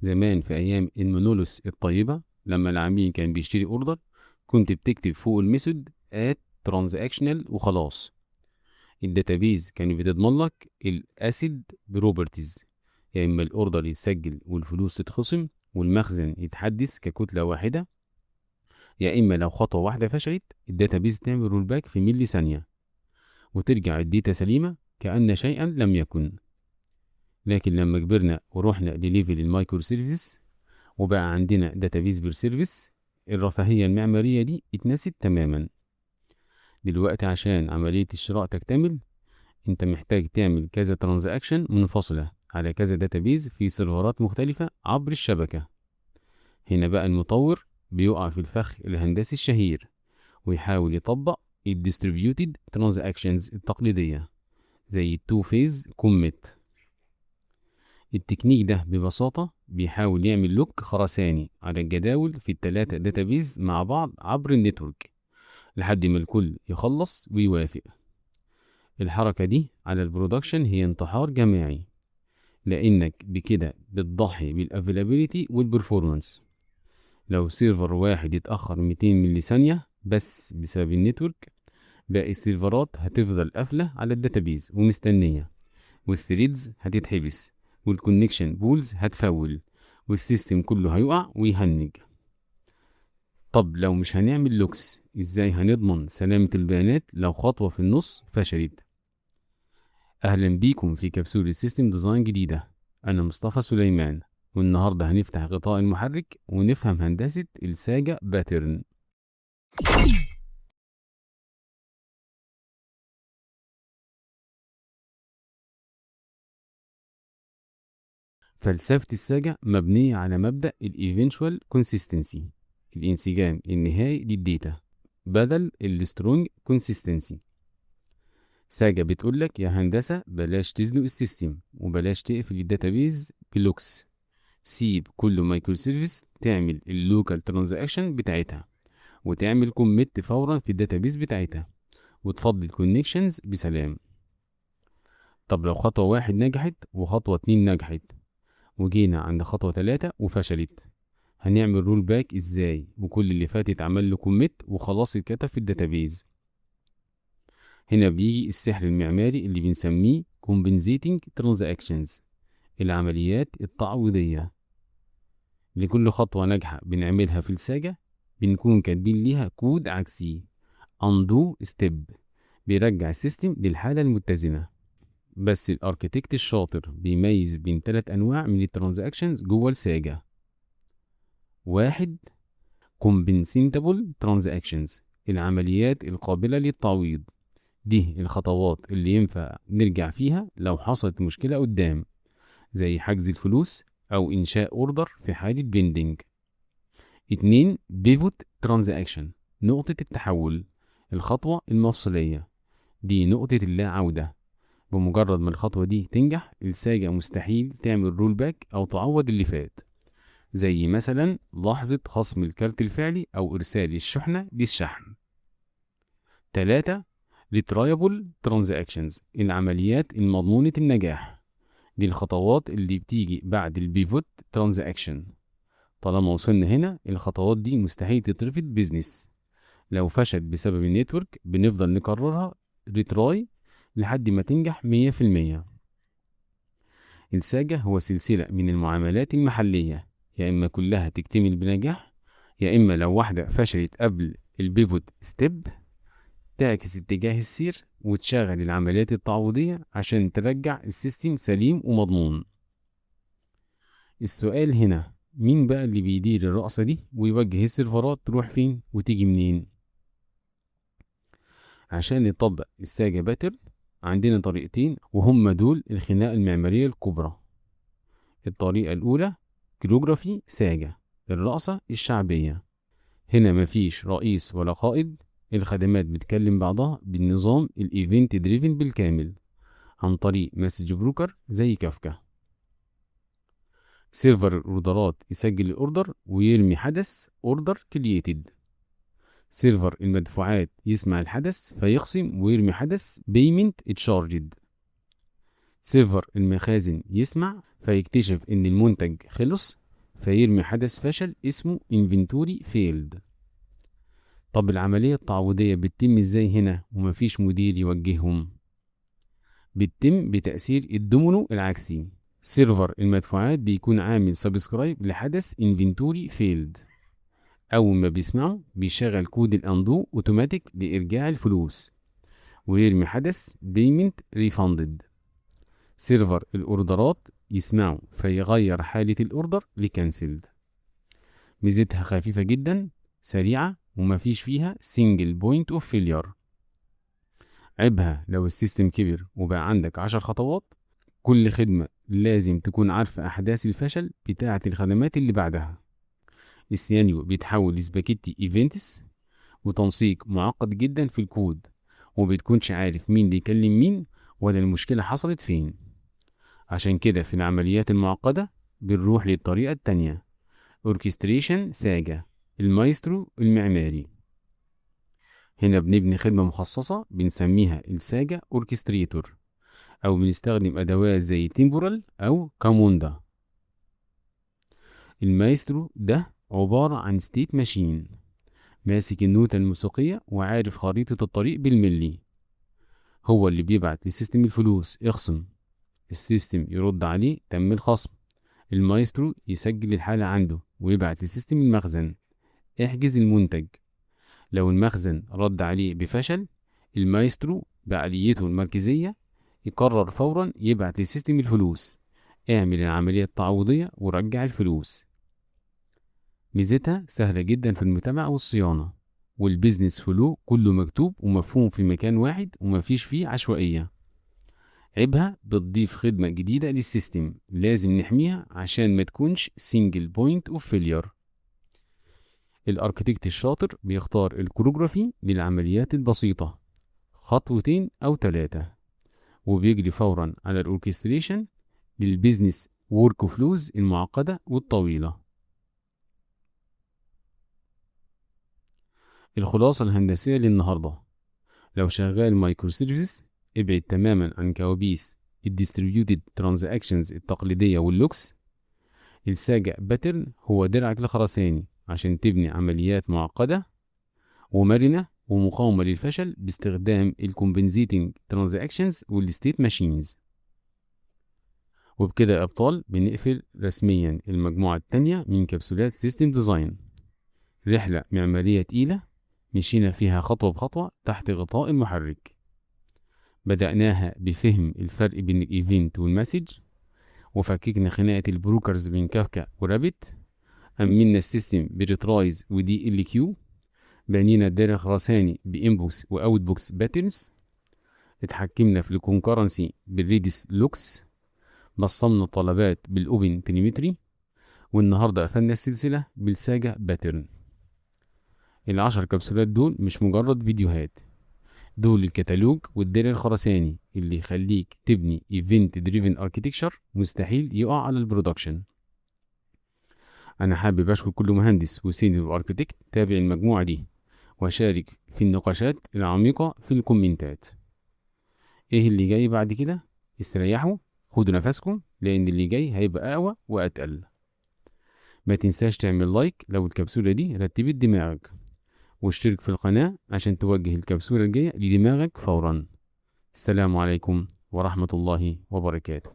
زمان في أيام ال monolith الطيبة، لما العميل كان بيشتري order، كنت بتكتب فوق ال method @transactional وخلاص. ال database كانت بتضمن لك ال ACID properties، يا اما ال order يتسجل والفلوس تتخصم والمخزن يتحدث ككتلة واحدة، يا اما لو خطوة واحدة فشلت ال database تعمل rollback في ملي ثانية وترجع ال data سليمة كأن شيئا لم يكن. لكن لما كبرنا ورحنا ل level ال microservice وبقى عندنا database per service، الرفاهية المعمارية دي اتنست تماما. دلوقتي عشان عملية الشراء تكتمل، انت محتاج تعمل كذا transaction منفصلة على كذا database في سيرفرات مختلفة عبر الشبكة. هنا بقى المطور بيقع في الفخ الهندسي الشهير ويحاول يطبق ال distributed transactions التقليدية زي ال two phase commit. ال technique ده ببساطة بيحاول يعمل lock خرساني على الجداول في التلاتة database مع بعض عبر ال network لحد ما الكل يخلص ويوافق. الحركة دي على ال production هي انتحار جماعي، لأنك بكده بتضحي بال availability وال performance. لو server واحد يتأخر 200 ملي ثانية بس بسبب ال network، باقي السيرفرات هتفضل قافلة على ال database ومستنية، وال threads هتتحبس، وال connection pools هتفول، وال system كله هيقع ويهنج. طب لو مش هنعمل locks، ازاي هنضمن سلامة البيانات لو خطوة في النص فشلت؟ اهلا بيكم في كبسولة system design جديدة. انا مصطفى سليمان، والنهاردة هنفتح غطاء المحرك ونفهم هندسة ال SAGA pattern. فلسفة ال SAGA مبنية على مبدأ ال eventual consistency، الانسجام النهائي لل data، بدل ال strong consistency. SAGA بتقولك يا هندسة بلاش تزنق ال system وبلاش تقفل ال database ب locks، سيب كل microservice تعمل ال local transaction بتاعتها وتعمل commit فورا في ال database بتاعتها وتفضي ال connections بسلام. طب لو خطوة واحد نجحت وخطوة اتنين نجحت وجينا عند خطوة تلاتة وفشلت، هنعمل rollback ازاي وكل اللي فات اتعمل له commit وخلاص اتكتب في ال database؟ هنا بيجي السحر المعماري اللي بنسميه compensating transactions، العمليات التعويضية. لكل خطوة ناجحة بنعملها في ال SAGA بنكون كاتبين ليها كود عكسي undo step بيرجع ال system للحالة المتزنة. بس ال architect الشاطر بيميز بين تلات انواع من ال transactions جوه ال SAGA. واحد، compensatable transactions، العمليات القابلة للتعويض. دي الخطوات اللي ينفع نرجع فيها لو حصلت مشكلة قدام، زي حجز الفلوس أو إنشاء order في حالة pending. اتنين، pivot transaction، نقطة التحول، الخطوة المفصلية. دي نقطة اللا عودة. بمجرد ما الخطوة دي تنجح، ال SAGA مستحيل تعمل rollback أو تعوض اللي فات، زي مثلا لحظة خصم الكارت الفعلي أو إرسال الشحنة للشحن. تلاتة، retriable transactions، العمليات المضمونة النجاح. دي الخطوات اللي بتيجي بعد ال pivot transaction. طالما وصلنا هنا، الخطوات دي مستحيل تترفض business. لو فشلت بسبب ال network، بنفضل نكررها retry لحد ما تنجح 100%. ال SAGA هو سلسلة من المعاملات المحلية، يا إما كلها تكتمل بنجاح، يا إما لو واحدة فشلت قبل ال pivot step تعكس اتجاه السير وتشغل العمليات التعويضية عشان ترجع ال system سليم ومضمون. السؤال هنا، مين بقى اللي بيدير الرقصة دي ويوجه السيرفرات تروح فين وتيجي منين؟ عشان نطبق ال SAGA pattern عندنا طريقتين، وهم دول الخناقة المعمارية الكبرى. الطريقة الأولى choreography SAGA، الرقصة الشعبية. هنا مفيش رئيس ولا قائد، الخدمات بتكلم بعضها بالنظام ال event driven بالكامل عن طريق message broker زي كافكا. server الاوردرات يسجل ال order ويرمي حدث order created. server المدفوعات يسمع الحدث فيخصم ويرمي حدث payment charged. server المخازن يسمع فيكتشف ان المنتج خلص. فيرمي حدث فشل اسمه inventory failed. طب العملية التعويضية بتتم ازاي هنا ومفيش مدير يوجههم؟ بتتم بتأثير الدومينو العكسي. server المدفوعات بيكون عامل subscribe لحدث inventory failed، أول ما بيسمعه بيشغل كود ال undo اوتوماتيك لإرجاع الفلوس ويرمي حدث payment refunded. server الأوردرات يسمعه فيغير حالة ال order ل cancelled. ميزتها خفيفة جدا، سريعة، ومفيش فيها single point of failure. عيبها لو ال system كبر وبقى عندك 10 خطوات، كل خدمة لازم تكون عارفة أحداث الفشل بتاعة الخدمات اللي بعدها. السيناريو بيتحول ل spaghetti events وتنسيق معقد جدا في الكود، ومبتكونش عارف مين بيكلم مين ولا المشكلة حصلت فين. عشان كده في العمليات المعقدة بنروح للطريقة التانية، orchestration saga، المايسترو المعماري. هنا بنبني خدمة مخصصة بنسميها ال saga orchestrator، أو بنستخدم أدوات زي Temporal أو Camunda. المايسترو ده عبارة عن state machine ماسك النوتة الموسيقية وعارف خريطة الطريق بالملي. هو اللي بيبعت ل system الفلوس اخصم، ال system يرد عليه تم الخصم، المايسترو يسجل الحالة عنده ويبعت ل system المخزن احجز المنتج. لو المخزن رد عليه بفشل، المايسترو بعقليته المركزية يقرر فورا يبعت ل system الفلوس اعمل العملية التعويضية ورجع الفلوس. ميزتها سهلة جدا في المتابعة والصيانة، وال business flow كله مكتوب ومفهوم في مكان واحد ومفيش فيه عشوائية. عيبها بتضيف خدمة جديدة لل system لازم نحميها عشان ما تكونش single point of failure. ال architect الشاطر بيختار ال choreography للعمليات البسيطة، خطوتين او ثلاثة، وبيجري فورا على ال orchestration لل business workflows المعقدة والطويلة. الخلاصة الهندسية للنهاردة: لو شغال microservices، ابعد تماما عن كوابيس ال distributed transactions التقليدية وال locks. ال saga pattern هو درعك الخرساني عشان تبني عمليات معقدة ومرنة ومقاومة للفشل باستخدام ال compensating transactions وال state machines. وبكده يا أبطال بنقفل رسميا المجموعة التانية من كبسولات system design، رحلة معمارية تقيلة مشينا فيها خطوة بخطوة تحت غطاء المحرك. بدأناها بفهم الفرق بين ال event وال message، وفككنا خناقة ال brokers بين Kafka و Rabbit، أمنا ال system ب retries و DLQ، بنينا الدرع الخرساني ب inbox و outbox patterns، اتحكمنا في ال concurrency بال Redis locks، بصمنا الطلبات بال OpenTelemetry، والنهارده قفلنا السلسلة بال saga pattern. ال10 كبسولات دول مش مجرد فيديوهات، دول الكتالوج والدرع الخرساني اللي يخليك تبني event driven architecture مستحيل يقع على ال production. انا حابب اشكر كل مهندس و senior architect تابع المجموعة دي وشارك في النقاشات العميقة في الكومنتات. ايه اللي جاي بعد كده؟ استريحوا، خدوا نفسكم، لان اللي جاي هيبقى اقوى واتقل. ما تنساش تعمل like لو الكبسولة دي رتبت دماغك، واشترك في القناة عشان توجه الكبسولة الجاية لدماغك فورا. السلام عليكم ورحمة الله وبركاته.